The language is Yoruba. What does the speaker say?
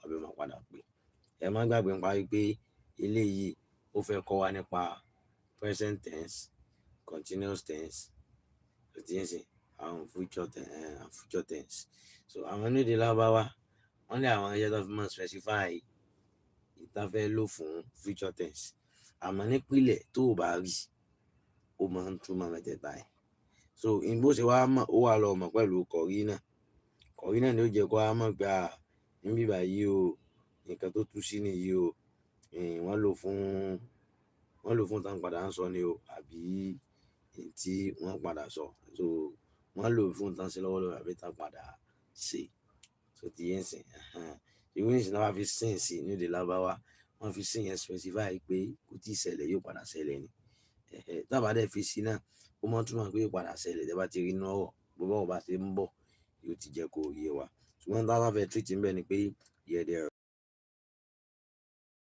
àbí ó máa padà pé. Ẹ má gbàgbé nípa wípé eléyìí, ó fẹ́ kọ́ wa nípa present tense, continuous tense, ó ti ń sìn àwọn future tense, future tense. So àwọn ní èdè Lárúbáwá, wọ́n ní àwọn iṣẹ́ tó fi máa specify ìtàn fẹ́ lò fún future tense. Àmọ́ nípìnlẹ̀, tó o bá rí, ó máa ń túmọ̀ mẹ́tẹ̀ẹ̀ta yẹn. So bó ṣe wá mọ̀, ó wà lọ mọ̀ pẹ̀lú kọ̀rínà. Kọ̀rínà ni ó jẹ́ kó wá mọ̀ pé à níbí báyìí o, nǹkan tó tú sí nìyí o, wọ́n lò fún tán padà ń sọ ni o, àbí tí wọ́n padà sọ. So wọ́n lò fún tán sí lọ́wọ́lọ́wọ́ àbí tán padà ṣe. So ti yẹn sìn ìwé ìsìn náà wá fi sìn sí ní èdè Lárúbáwá, wọ́n fi sìn yẹn specify pé kò tí ì ṣẹlẹ̀, yóò padà ṣẹlẹ̀ ni. Tábà dẹ̀ fi sí náà, ó mọ́ túmọ̀ pé yóò padà ṣẹlẹ̀. Tẹ́ bá ti rí inú ọ̀rọ̀ bó bá ṣe ń bọ̀, yóò ti jẹ́ kó yé wa. Ṣùgbọ́n tá a bá fẹ́ treat ń bẹ̀ ni pé yẹ̀dẹ̀.